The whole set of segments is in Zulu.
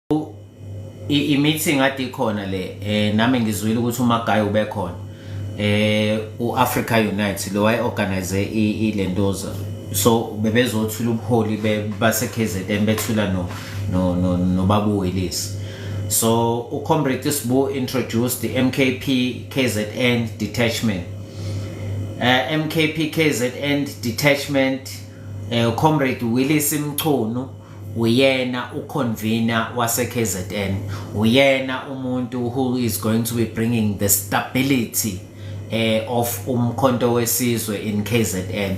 I-meeting ade ikhona le, nami ngizwile ukuthi uMagayi ubekhona, uAfrica Unite lo waye organize ilentoza, so bebezothula ubuholi base KZN, bethula no nobabu Willis. So uComrade Sibu introduced the MKP KZN detachment, MKP KZN detachment. Comrade Willis Mchunu uyena uconvener wase KZN, uyena umuntu who is going to be bringing the stability of Umkhonto Wesizwe in KZN.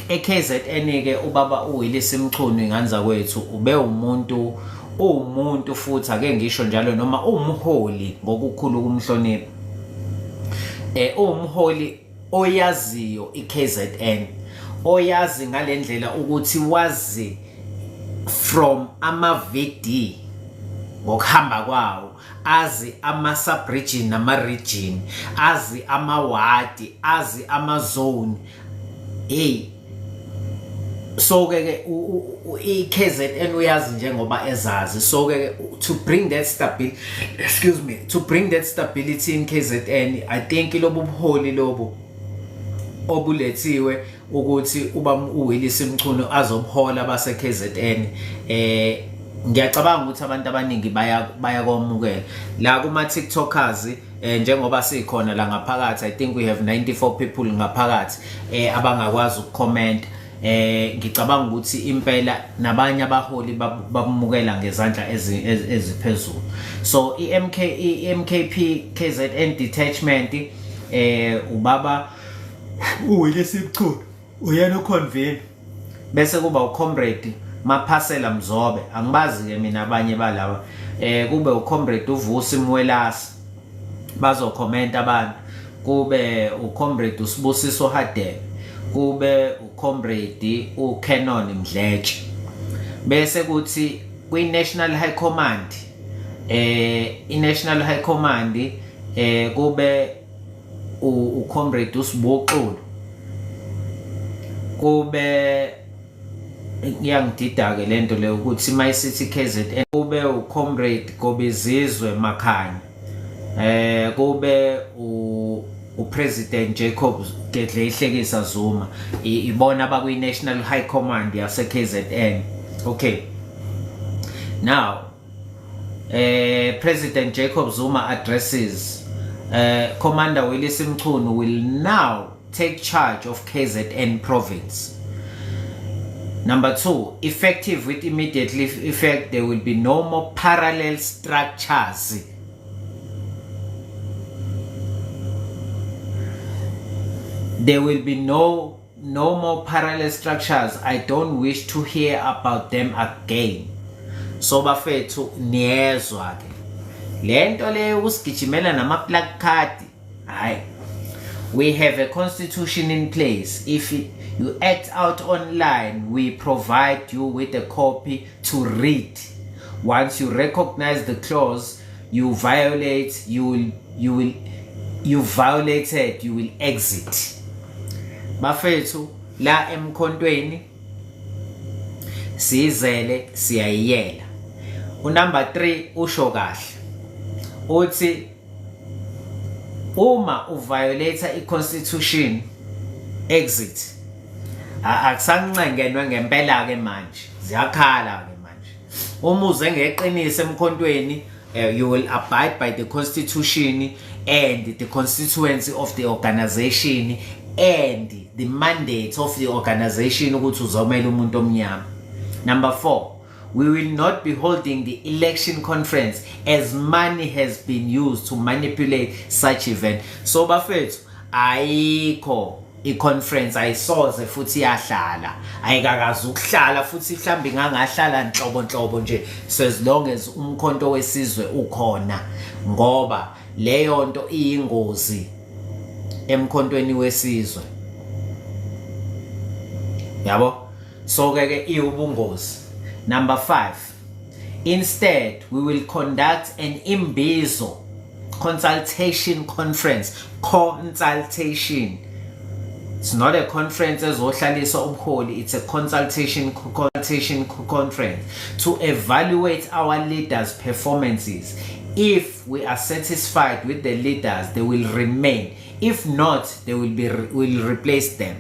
EKZN ke ubaba uWillis Mchunu, inganza kwethu, ube umuntu, uwumuntu futhi ake ngisho njalo, noma umholi ngokukhulu kumhlonipha, uwumholi oyaziyo iKZN, oyazi ngalendlela ukuthi wazi from ama VD ngokuhamba kwawo, azi ama sub region nama region, azi ama ward, azi ama zone. Hey, so ke ke iKZN uyazi njengoba ezazi. So ke to bring that stability, excuse me, to bring that stability in KZN, I think lobu buholi lobu obulethiwe ukuthi uba uWillis Mchunu azobuhola base KZN, ngiyacabanga ukuthi abantu abaningi baya bayakwamukela la kuma TikTokers. Njengoba sikhona la ngaphakathi, I think we have 94 people ngaphakathi abangakwazi ukucomment. Ngicabanga ukuthi impela nabanye abaholi babumukela ngezandla eziphezulu. So iMK iMKP KZN detachment, ubaba uWillis Mchunu uyena uconvene, bese kuba uComrade Maphasela Mzobe, angibazi ke mina abanye balaba, kube uComrade uVusi Mwelasi, bazokhomenta abantu, kube uComrade uSibusiso Hadebe, kube uComrade uCanon Mdletshe. Bese kuthi kwi-National High Command, i-National High Command, kube uComrade uSibuxulu, kube iyangidida ke lento le ukuthi mayisithi KZN, kube uComrade Gobizizwe Makhanya, kube uPresident Jacob Gedleyihlekisa Zuma. Ibona abakwi National High Command yase KZN. Okay, now President Jacob Zuma addresses Commander Willis Mchunu will now take charge of KZN province. Number 2, effective with immediate effect, there will be no more parallel structures. There will be no more parallel structures. I don't wish to hear about them again. So bafethu, niyezwa ke lento leyo ukusigijimela nama placard. Hayi, we have a constitution in place. If you act out online, we provide you with a copy to read. Once you recognize the clause you violate, you will you violated, you will exit. Bafethu, la emkhontweni sizele siyayiyela. Unumber 3 usho kahle, uthi uma uviolate iconstitution, exit. Akusancengenwe ngempela ke manje, ziyakhala ke manje. Uma uze ngeqiniso emkhontweni, you will abide by the constitution and the constituency of the organization and the mandate of the organization ukuthi uzomela umuntu omnyama. Number 4, we will not be holding the election conference as money has been used to manipulate such event. So bafethu, ayikho i-conference, ayisoze futhi iyahlala, ayikakazi ukuhlala futhi, mhlawumbe ingangahlala nhlobo nhlobo nje, so as long as Umkhonto Wesizwe ukhona, ngoba leyo nto iyingozi eMkhontweni Wesizwe, yabo. So ke ke iwubungozi. Number 5, instead we will conduct an imbizo consultation conference, consultation. It's not a conference ezohlalisa ubuholi, it's a consultation conference to evaluate our leaders' performances. If we are satisfied with the leaders, they will remain. If not, they will be will replace them.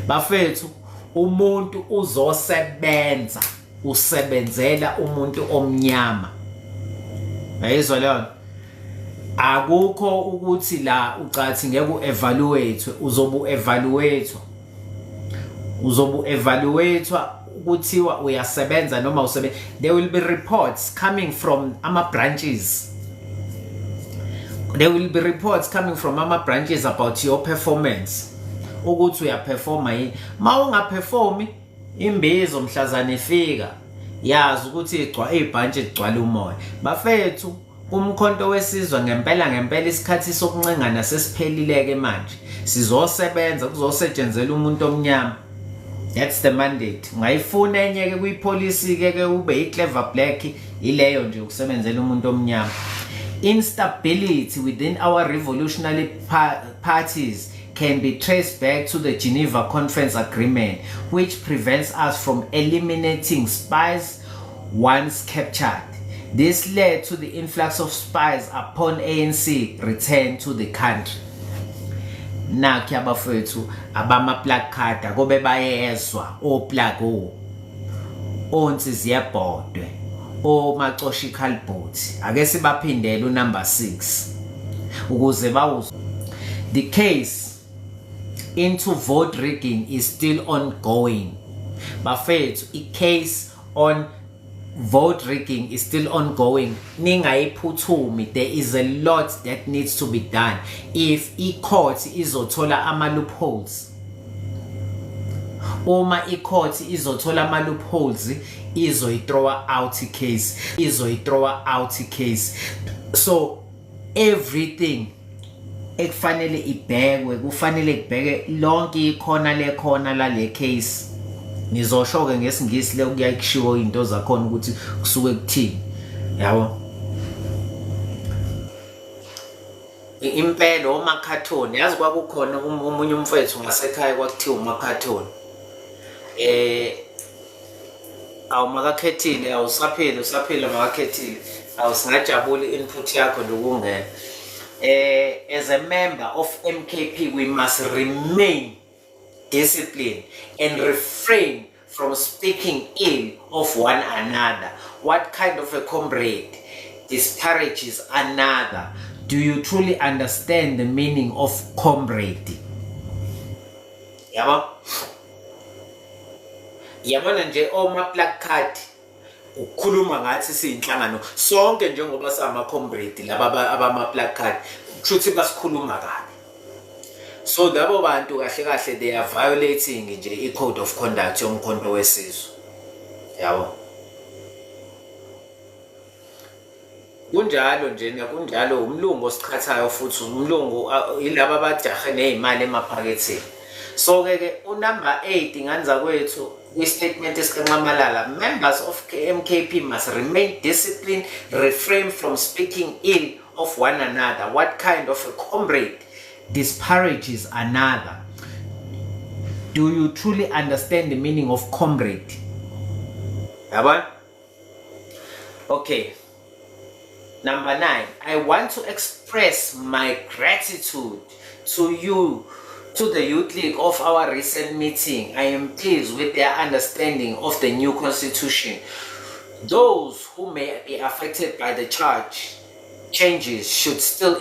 Bafethu, umuntu uzosebenza, usebenzela umuntu omnyama. Yayizwa leyo? Akukho ukuthi la ucathi ngeke uevaluate, uzobu evaluate, uzobu evaluate ukuthiwa uyasebenza noma usebenza. There will be reports coming from ama branches, there will be reports coming from ama branches about your performance, ukuthi uyaperforma yini. Ma ungaperformi, imbizo mhlazane ifika, yazi ukuthi igcwa ibhantshi igcwala umoya. Bafethu, uMkhonto weSizwe, ngempela ngempela isikhathi sokuncengana sesiphelileke manje. Sizosebenza, kuzosetshenzela umuntu omnyama. That's the mandate. Ungayifuna enye ke kuyipolicy ke ube i-clever black, ileyo nje, ukusebenzela umuntu omnyama. Instability within our revolutionary parties can be traced back to the Geneva Conference Agreement, which prevents us from eliminating spies once captured. This led to the influx of spies upon ANC return to the country. Nakhi abafowethu abama placard akobe bayezwa, oplug o onsizi yebhodwe, omacosha ikhalibhothi, ake sibaphindele unumber 6 ukuze bawuzwe. The case into vote rigging is still ongoing. Bafethu, i-case on vote rigging is still ongoing. Ningayiphuthumi, there is a lot that needs to be done. If i-court izothola ama loopholes, uma i-court izothola ama loopholes, izoyi-throw out case, izoyi-throw out case. So everything ekufanele ibhekwe, kufanele kubheke lonke ikhona lekhona lale case. Ngizosho ke ngesiNgisi le kuyaye kushiwo into zakhona ukuthi kusuke kuthini, yabo. Impela omakhathoni, yazi kwakukhona omunye umfethu ngasekhaya kwakuthiwa umakhathoni. Awumakakhethile, awusaphile, usaphila makakhethile, awusingajabuli input yakho nje ukungena. As a member of MKP, we must remain disciplined and refrain from speaking ill of one another. What kind of a comrade disparages another? Do you truly understand the meaning of comrade? Yabo, yabona nje oma placard ukukhuluma ngathi siyinhlangano sonke njengoba sama comrade, laba abama placard kushuthi basikhuluma kabi. So labo bantu kahle kahle they are violating nje i-code of conduct yoMkhonto weSizwe, yabo. Kunjalo nje, kunjalo. Umlungu osiqhathayo futhi umlungu yilaba abajahe nezimali emaphaketheni. So ke ke unumber 8 nganza kwethu kwi-statement esikaNxamalala: members of MKP must remain disciplined, refrain from speaking ill of one another. What kind of a comrade disparages another? Do you truly understand the meaning of comrade? Yabona? Okay. Number 9, I want to express my gratitude to you, to the Youth League of our recent meeting. I am pleased with their understanding of the new constitution. Those who may be affected by the charge changes should still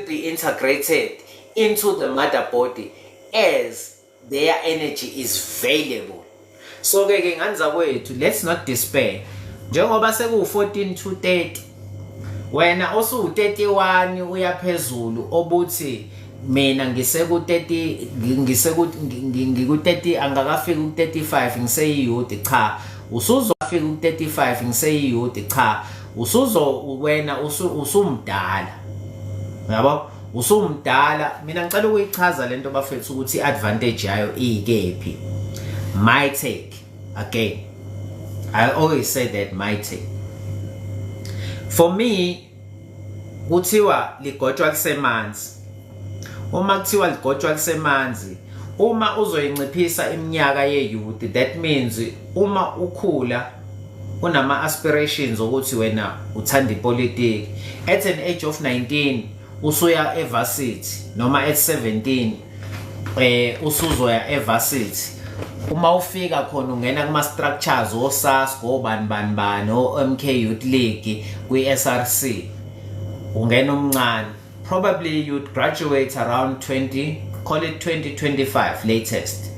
be integrated into the mother body as their energy is valuable. So ke ke nganza kwethu, let's not despair. Njengoba seku 14 to 30, wena osu 31 uyaphezulu obuthi mina ngiseku 30, ngiseku ngiku 30, angakafiki ku 35, ngiseyiyouth, cha, usuzofika ku 35, ngiseyiyouth, cha, usuzo wena usumdala, yabo, usumdala. Mina ngicela ukuyichaza lento bafethu ukuthi i-advantage yayo iyikephi. My take, again, I always say that my take, for me, kuthiwa ligotshwa kusemanzi. Uma kuthiwa ligotshwa lisemanzi, uma uzoyinciphisa iminyaka ye-youth, that means uma ukhula unama aspirations ukuthi wena uthanda ipolitiki, at an age of 19 usuya evarsity, noma at 17 usuzoya evarsity. Uma ufika khona ungena kuma structures oSASCO, obani bani bani, o MK Youth League, kwi SRC, ungena umncane. Probably you'd graduate around 20, call it 2025 latest.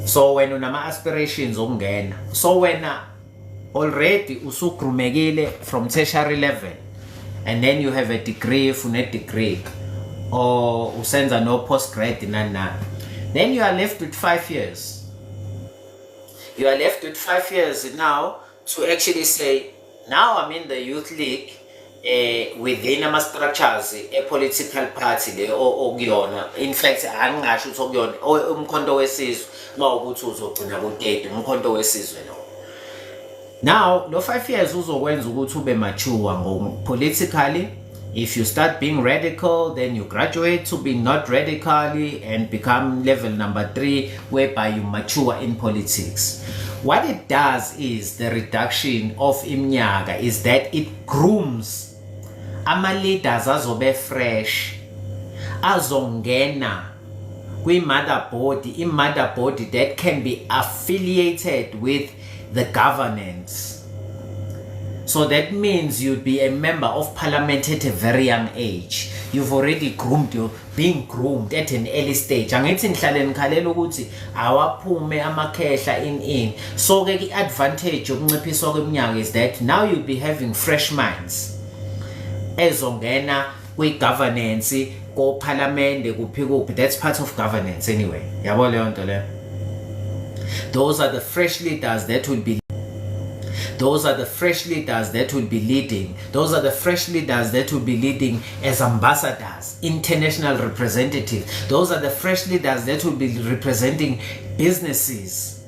So wena unama aspirations okungena, so wena already usugroomekile from tertiary level, and then you have a degree, if une degree or usenza no postgrad, nani nani. Then you are left with 5 years. You are left with 5 years now to actually say, "Now I'm in the youth league," within ama structures e political party le okuyona. In fact, angingasho ukuthi okuyona, uMkhonto weSizwe, mawukuthi uzogcina ku-30, uMkhonto weSizwe lo. Now lo 5 years uzokwenza ukuthi ube mature ngo politically. If you start being radical, then you graduate to be not radically and become level number 3, whereby you mature in politics. What it does is, the reduction of iminyaka is that it grooms ama leaders azobe fresh, azongena kwi-mother body, i-mother body that can be affiliated with the governance. So that means you'd be a member of parliament at a very young age. You've already groomed, you're being groomed at an early stage. Angithi nihlale nikhalela ukuthi awaphume amakhehla in. So ke i-advantage yokunciphiswa kweminyaka is that now you'll be having fresh minds ezongena kwi-governance, kophalamende, kuphi kuphi. That's part of governance anyway, yabo leyo nto leyo. Those are the fresh leaders that will be leading. Those are the fresh leaders that will be leading as ambassadors, international representatives. Those are the fresh leaders that will be representing businesses,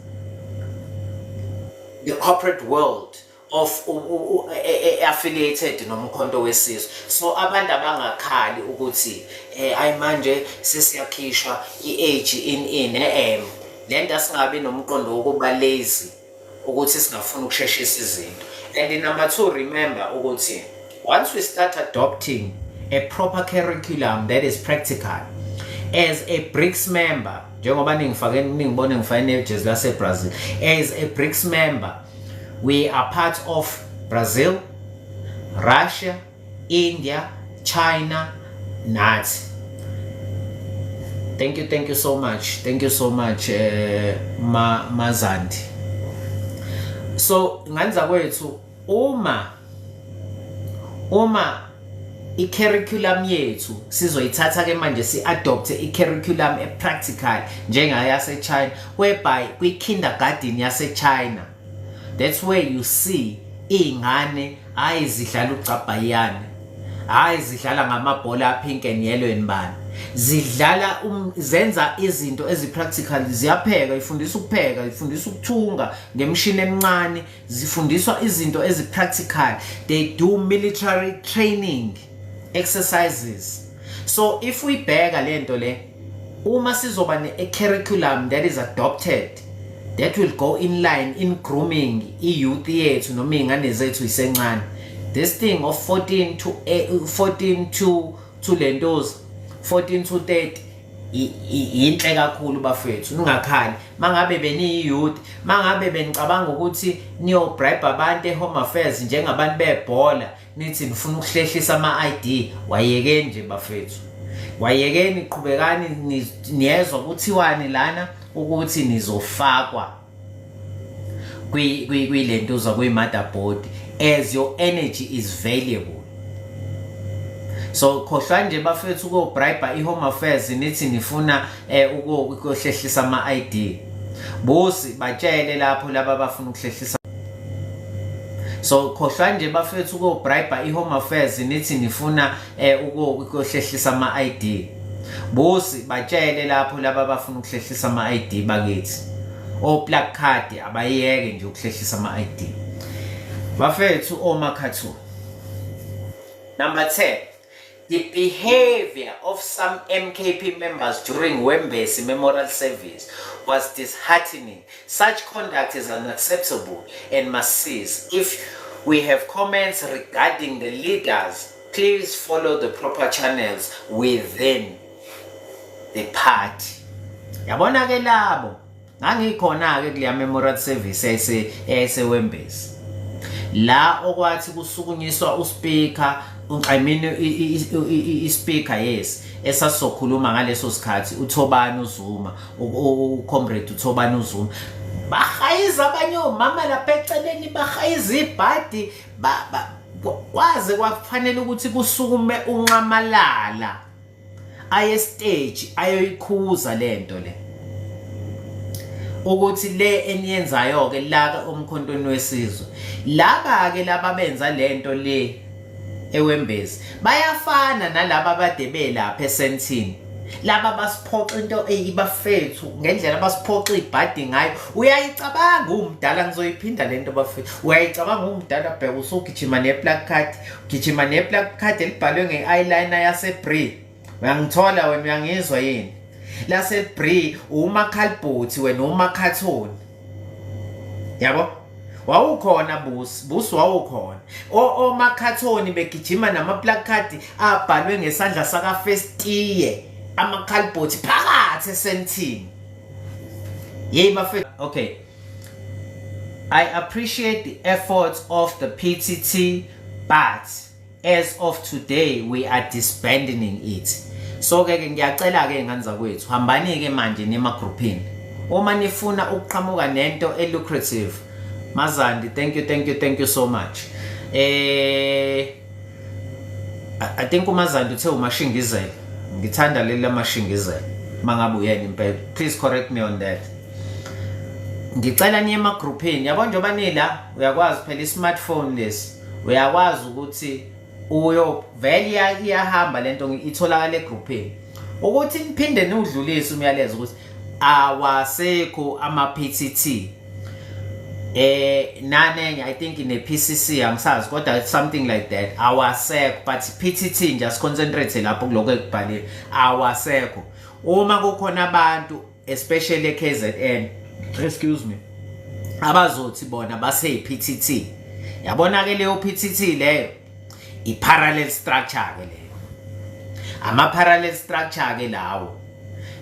the corporate world of affiliated noMkhonto weSizwe. So abantu abangakhali ukuthi ayi, manje sesiyakhishwa i-age in lento, asingabi nomqondo wokuba lazy, ukuthi singafuni ukusheshisa izinto. And number two, remember ukuthi once we start adopting a proper curriculum that is practical as a BRICS member, njengoba ningifake, ningibone ngifake nejezi lase-Brazil, as a BRICS member, we are part of Brazil, Russia, India, China, nathi. Thank you, thank you so much, thank you so much, ma Mazandi. So nganza kwethu, uma i-curriculum yethu sizoyithatha ke manje, si-adopte i-curriculum e-practical njengayase-China, whereby kwi-kindergarten yase-China, that's where you see iy'ngane, hayi, zidlala ucabhayane, hayi, zidlala ngamabhola pink and yellow and bani, zidlala zenza izinto ezi-practical, ziyapheka, ifundisa ukupheka, ifundisa ukuthunga ngemishini emincane, zifundiswa izinto ezi-practical. They do military training exercises. So if we bheka lento le, uma sizoba ne-curriculum that is adopted, that will go in line in grooming i-youth yethu noma iy'ngane zethu isencane, this thing of 14 to 14 to lentoza, 14 to 30, inhle kakhulu bafethu. Ningakhali mangabe beniyi-youth, mangabe benicabanga ukuthi niyo-bribe abantu e-Home Affairs njengabantu bebhola, nithi nifuna ukuhlehlisa ama-ID, wayekeni nje bafethu, wayekeni, qhubekani. Niyezwa kuthiwani lana, ukuthi nizofakwa kwilentuza, kwi-motherboard, as your energy is valuable. So khohlwa nje bafethu uko-bribe i-Home Affairs nithi nifuna ukuhlehlisa ama-ID. Bosi batshele lapho laba abafuna ukuhlehlisa. So khohlwa nje bafethu uko-bribe i-Home Affairs nithi nifuna ukuhlehlisa ama-ID. Bosi batshele lapho laba abafuna ukuhlehlisa ama-ID bakithi, o-plug card, abayeke nje ukuhlehlisa ama-ID bafethu, omakhathu. Number 10. The behavior of some MKP members during Wembezi memorial service was disheartening. Such conduct is unacceptable and must cease. If we have comments regarding the leaders, please follow the proper channels within the party. Yabona ke labo ngangikhona ke kuleya memorial service eyayise eyayisewembezi. La okwathi kusukunyiswa uspeaker, I mean i-speaker, yes, esasizokhuluma ngaleso sikhathi uThobani uZuma, ucomrade uThobani uZuma, bahayiza abanye omama lapha eceleni, bahayiza ibhadi, kwaze kwafanele ukuthi kusukume unxamalala aye stage ayoyikhuza lento le, ukuthi le eniyenzayo ke la omkhontweni wesizwe. Laba ke laba benza lento le ewembezi bayafana nalaba abade belapha esentini, laba basiphoxa into eyibafethu ngendlela basiphoxa ibhadi ngayo. Uyayicabanga umdala, ngizoyiphinda lento bafethu, uyayicabanga umdala, bheka usugijima neplacard, ugijima neplacard elibhalwe nge-eyeliner yaseBree. Uyangithola wena? Uyangizwa yini? LaseBree, umakhalibhothi wena, umakhathoni yabo, wawukhona busi busi, wawukhona omakhathoni begijima nama-placard abhalwe ngesandla sakafestiye, amakhalibhothi phakathi esentini. Yey bafethu, okay. I appreciate the efforts of the PTT, but as of today we are disbanding it. So ke ke ngiyacela ke ngane zakwethu, hambani ke manje nemagroupini uma nifuna ukuqhamuka nento e-lucrative. Mazandi, thank you, thank you, thank you so much. I think uMazandi uthe umashingizela. Ngithanda leli lamashingizela. Mangabe uyena impela, please correct me on that. Ngicela niye emagruphini yabo, njengoba nila uyakwazi phela i-smartphone lesi, uyakwazi ukuthi uyo vele iyahamba lento itholakala egruphini, ukuthi niphinde niwudlulise umyalezo ukuthi awasekho ama-PTT nanenye, I think ne PCC, angisazi kodwa it's something like that, awasekho. But PTT nje, asiconcentrate lapho kuloko ekubhalile, awasekho. Uma kukhona abantu, especially eKZN, excuse me, abazothi bona base PTT, yabona ke leyo PTT leyo i parallel structure ke leyo, ama parallel structure ke lawo.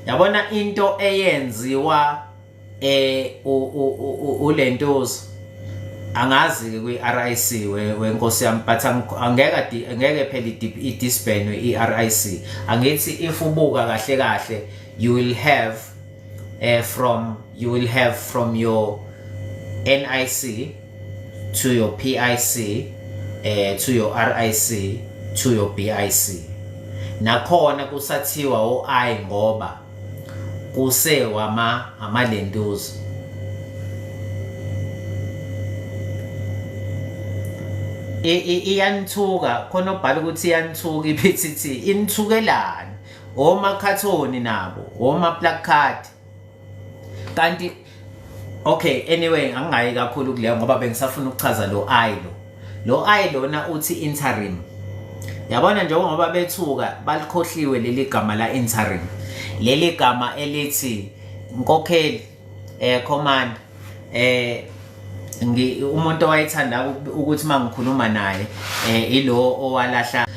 Yabona into eyenziwa ulentozo, angazi ke kwi RIC wenkosi yami, but angeke angeke phela i-disband i-RIC. Angithi if ubuka kahle kahle, you will have from you will have from your NIC to your PIC to your RIC to your BIC. Nakhona kusathiwa o-I ngoba kuse wama amalentuzo. Iyanithuka khona obhala ukuthi iyanithuka i-PTT, inithukelani? Omakhathoni nabo oma placard kanti. Okay, anyway, angingayi kakhulu kuleyo ngoba bengisafuna ukuchaza lo I lo I lona uthi interim. Yabona njengoba bethuka balikhohliwe leli gama la interim, leli gama elithi nkokheli, command, ngi umuntu owayethanda ukuthi mangikhuluma naye, ilo owalahla,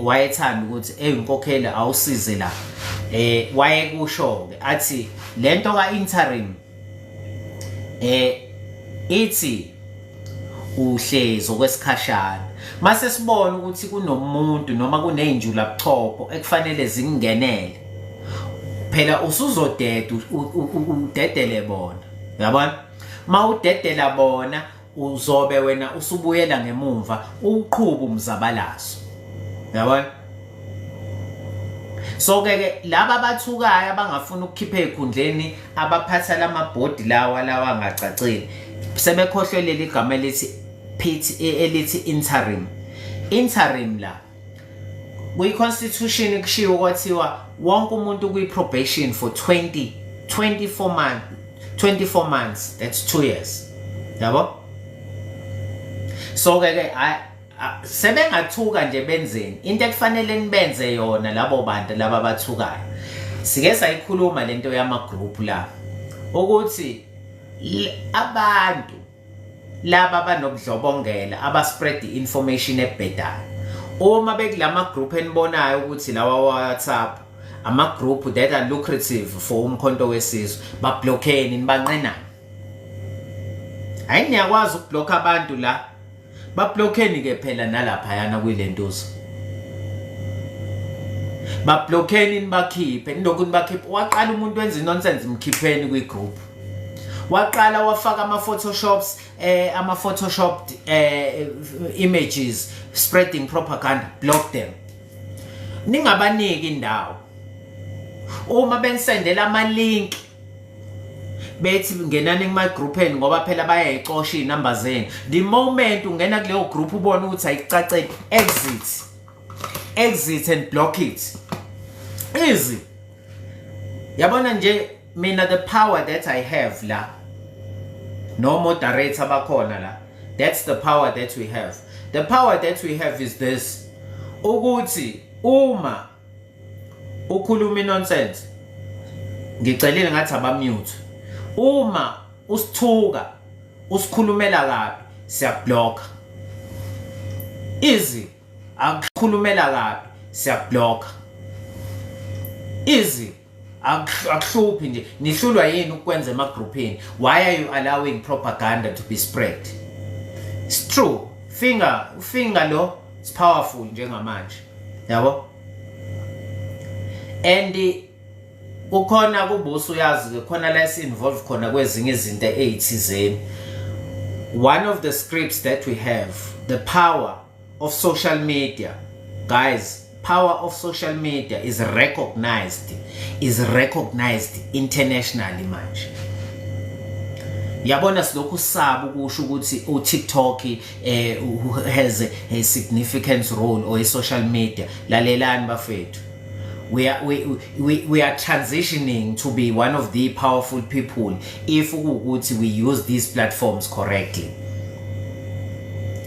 wayethanda ukuthi eyinkokheli awusize la, wayekusho ke athi lento ka interim ithi uhlezi okwesikhashana, mase sibona ukuthi kunomuntu noma kuney'njula buchopho ekufanele zingenele, phela usuzodeda udedele bona. Uyabona, mawudedela bona uzobe wena usubuyela ngemumva uqhuba umzabalazo, uyabona. So ke ke laba abathukayo abangafuni ukukhipha ezikhundleni abaphatha lamabhodi lawa angacacile, sebekhohlwe leli gama elithi PT, elithi interim. Interim la kwi-constitution kushiwo kwathiwa wonke umuntu kwi-probation for 20 24 months, 24 months, that's 2 years, yabo. So ke ke Sebengathuka nje benzeni, into ekufanele nibenze yona labo bantu laba abathukayo, sike sayikhuluma lento yama group la, ukuthi abantu laba abanobudlobongela, aba-spread information ebhedayo, uma bekulama group enibonayo ukuthi lawa WhatsApp, ama group that are lucrative for uMkhonto weSizwe, bablockeni, nibanqenani. Hayi, niyakwazi ukublock abantu la, bablockeni ke phela nalapha yana kwilentuzo, bablockeni, nibakhiphe, nilokhu nibakhiphe. Waqala umuntu wenza nonsense, mkhipheni kwi-group. Waqala wafaka ama photoshops, ama photoshopped images spreading propaganda, block them. Ningabaniki indawo. Uma benisendela ama link bethi ngenani kuma group eni, ngoba phela bayayicosha inamba zenu, the moment ungena kuleyo group ubona ukuthi ayicaceli, exit, exit and block it. Easy. Yabona nje mina, the power that I have la, no moderator bakhona la, that's the power that we have. The power that we have is this, ukuthi uma ukhuluma nonsense, ngicelile ngathi abamute. Uma usithuka, usikhulumela kabi, siyablock. Easy. Akukhulumela kabi, siyablock. Easy. Akuhluphi nje. Nihlulwa yini ukwenza emagroupini? Why are you allowing propaganda to be spread? It's true, finger, finger lo, it's powerful njengamanje, yabo. And kukhona kubuso, uyazi ke, khona la involve khona kwezinye izinto ezithizeni. One of the scripts that we have, the power of social media, guys, power of social media is recognized internationally manje. Yabona, silokhu saba ukusho ukuthi uTikTok has a significant role or social media. Lalelani bafethu, we are transitioning to be one of the powerful people if ukuthi we use these platforms correctly,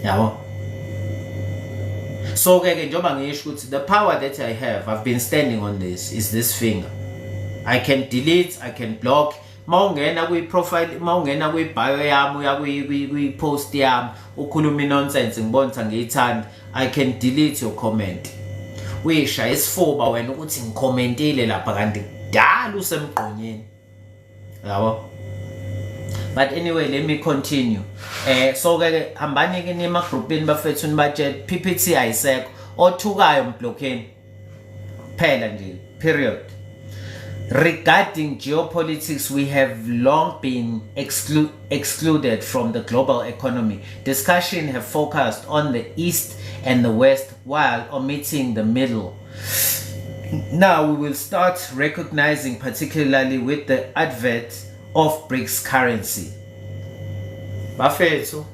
yabo. So ke njengoba ngisho ukuthi the power that I have, I've been standing on this, is this finger. I can delete, I can block. Mawungena kwi profile, mawungena kwi bio yami, uya kwi post yami, ukhuluma nonsense, ngibona ukuthi angiyithandi, I can delete your comment. Uyishaya isifuba wena ukuthi ngicommentile lapha, kanti kudala usemgqonyeni, yabo. But anyway, let me continue. So ke hambani ke nima groupini bafethu, nibatshele PPT ayisekho. Othukayo mblockeni phela nje, period. Regarding geopolitics, we have long been excluded from the global economy. Discussion have focused on the East and the West while omitting the middle. Now we will start recognizing, particularly with the advent of BRICS currency. Bafethu,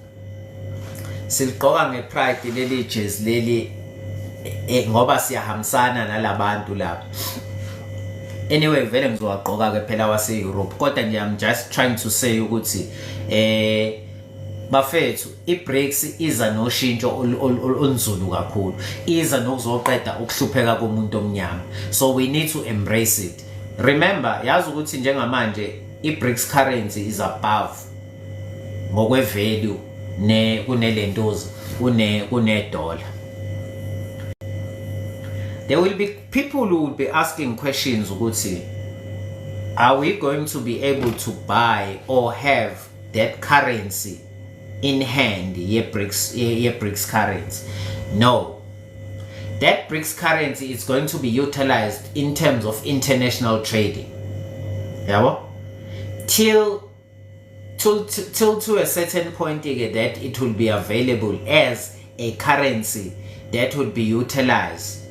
siligqoka ngepride leli jezi leli, ngoba siyahambisana nalabantu laba. Anyway, vele ngizowagqoka ke phela wase Europe, kodwa nje I'm just trying to say ukuthi bafethu, iBRICS iza noshintsho olunzulu kakhulu, iza nokuzoqeda ukuhlupheka komuntu omnyama, so we need to embrace it. Remember, yazi ukuthi njengamanje iBRICS currency is above ngokwe value ne kunelentoza kune dollar. There will be people who will be asking questions ukuthi are we going to be able to buy or have that currency in hand, ye BRICS currency? No, that BRICS currency is going to be utilized in terms of international trading, yabo, till to a certain point ke that it will be available as a currency that would be utilized,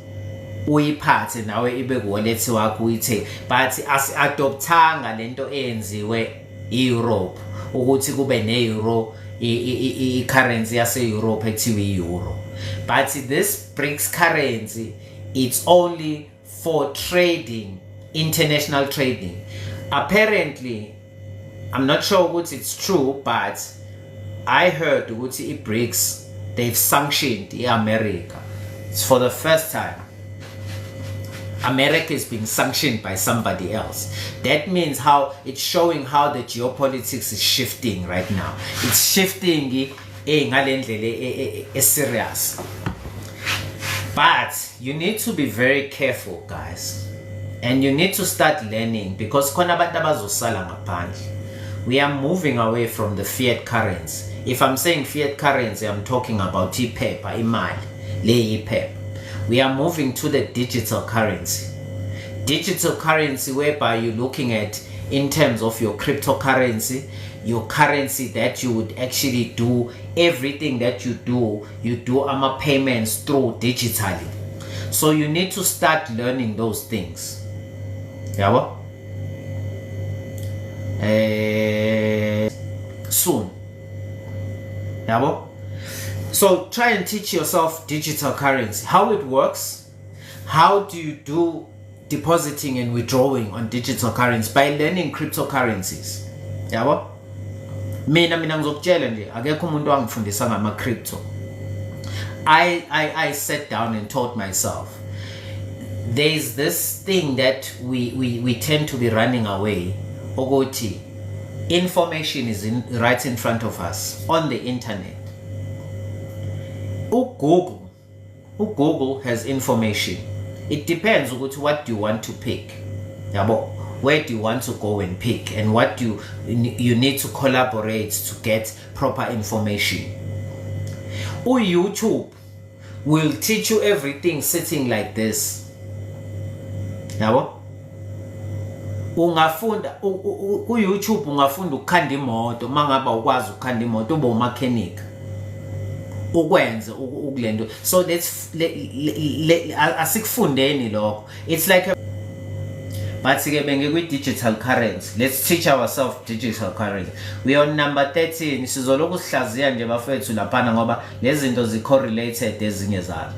uyiphathe nawe ibe kuwallet wakho, uyithe. But asi-adoptanga lento eyenziwe e-Europe ukuthi kube ne-euro, i-currency yase-Europe ekuthiwa i-euro. But this BRICS currency, it's only for trading, international trading. Apparently, I'm not sure ukuthi it's true, but I heard ukuthi i-BRICS They've sanctioned i-America. It's for the first time America is being sanctioned by somebody else. That means how it's showing how the geopolitics is shifting right now. It's shifting ngale ndlela e-serious. But you need to be very careful, guys. And you need to start learning because khona abantu abazosala ngaphandle. We are moving away from the fiat currency. If I'm saying fiat currency, I'm talking about iphepha, imali, le iphepha. We are moving to the digital currency. Digital currency whereby you're looking at in terms of your cryptocurrency, your currency that you would actually do everything that you do ama payments through digitally. So you need to start learning those things. Yabo? Soon. Yabo? So try and teach yourself digital currency, how it works, how do you do depositing and withdrawing on digital currency by learning cryptocurrencies. Yabo? Mina ngizokutshela nje, akekho umuntu wangifundisa ngama crypto. I sat down and taught myself. There's this thing that we tend to be running away ukuthi information is in right in front of us on the internet. uGoogle has information. It depends ukuthi what do you want to pick. Yabo, where do you want to go and pick and what do you need to collaborate to get proper information. U-YouTube will teach you everything sitting like this. Yabo? Ungafunda ku-YouTube, ungafunda ukukhanda imoto mangaba ukwazi ukukhanda imoto, ube umechanic, ukwenze ukulento. So let's asikufundeni lokho. It's like a, but ke bengikwi digital currency. Let's teach ourselves digital currency. We are on number 13. Sizoloku sihlaziya nje, bafethu, laphana ngoba lezi zinto zi correlated ezinye zazo.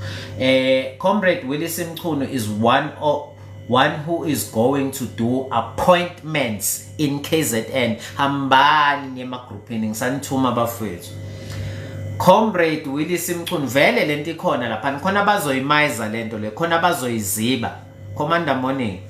Comrade Willis Mchunu is one who is going to do appointments in KZN. Hambani emagroupini, ngisanithuma bafethu. Comrade Willis Mchunu, vele lento ikhona lapha, khona bazoyimayiza lento le, khona bazoyiziba. Commander Morning,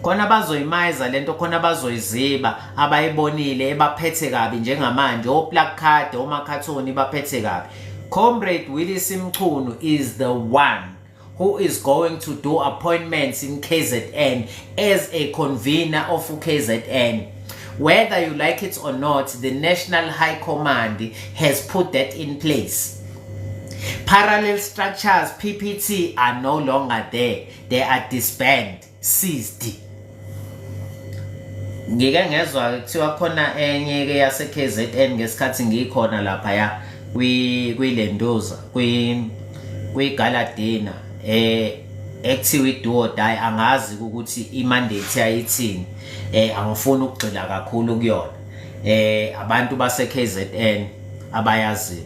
khona bazoyimayiza lento, khona bazoyiziba abayibonile ebaphethe kabi njengamanje, oplacard, omakhathoni baphethe kabi. Comrade Willis Mchunu is the one who is going to do appointments in KZN as a convener of KZN. Whether you like it or not, the National High Command has put that in place. Parallel structures, PPT, are no longer there. They are disbanded, seized. Ngike ngezwa kuthiwa khona enye ke yase KZN ngesikhathi ngikhona lapha ya kwilenduza kwi gala dinner ekuthiwa i-do or die. Angazi ukuthi i-mandate yayithini, angifuni ukugxila kakhulu kuyona. Abantu base KZN abayaziyo.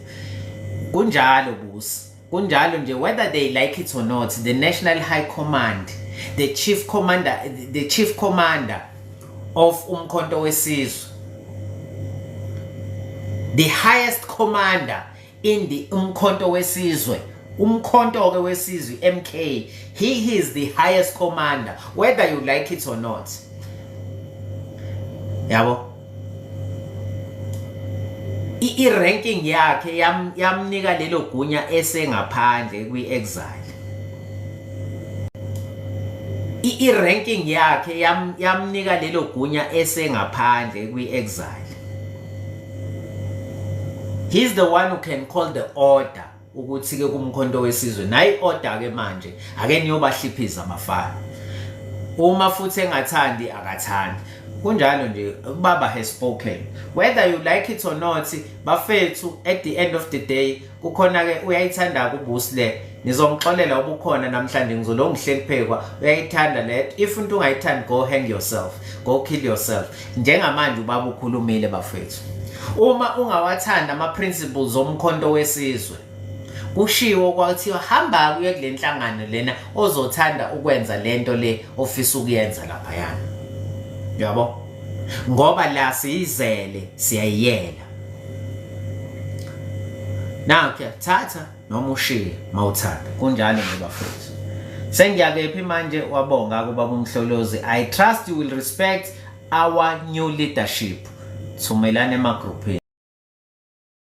Kunjalo busi, kunjalo nje, whether they like it or not, the National High Command, the chief commander of Umkhonto weSizwe, the highest commander in the Umkhonto weSizwe, Umkhonto ke weSizwe, MK, he is the highest commander whether you like it or not. Yabo, i-ranking yakhe yamnika lelo gunya esengaphandle kwi-exile. I-ranking yakhe yamnika lelo gunya esengaphandle kwi-exile. He's the one who can call the order ukuthi ke kuMkhonto weSizwe nayi order ke manje, ake niyobahliphiza abafana. Uma futhi engathandi, akathandi, kunjalo nje. Ubaba has spoken whether you like it or not, bafethu. At the end of the day, kukhona ke uyayithanda kubusi le, nizongixolela ubukhona namhlanje, ngizolo ngihleli phekwa. Uyayithanda le. If umuntu ungayithandi, go hang yourself, go kill yourself. Njengamanje ubaba ukhulumile, bafethu. Uma ungawathanda ama principles oMkhonto weSizwe, kushiwo kwathiwa hamba kuye kule nhlangano lena ozothanda ukwenza lento le ofisa ukuyenza laphayana, yabo, ngoba la siyizele, siyayiyela. Nakho thatha noma ushiye mawuthanda. Kunjalo nje bafethu. Sengiyakephi manje wabonga kuba uMhlolozi. I trust you will respect our new leadership. Thumelani emagruphini.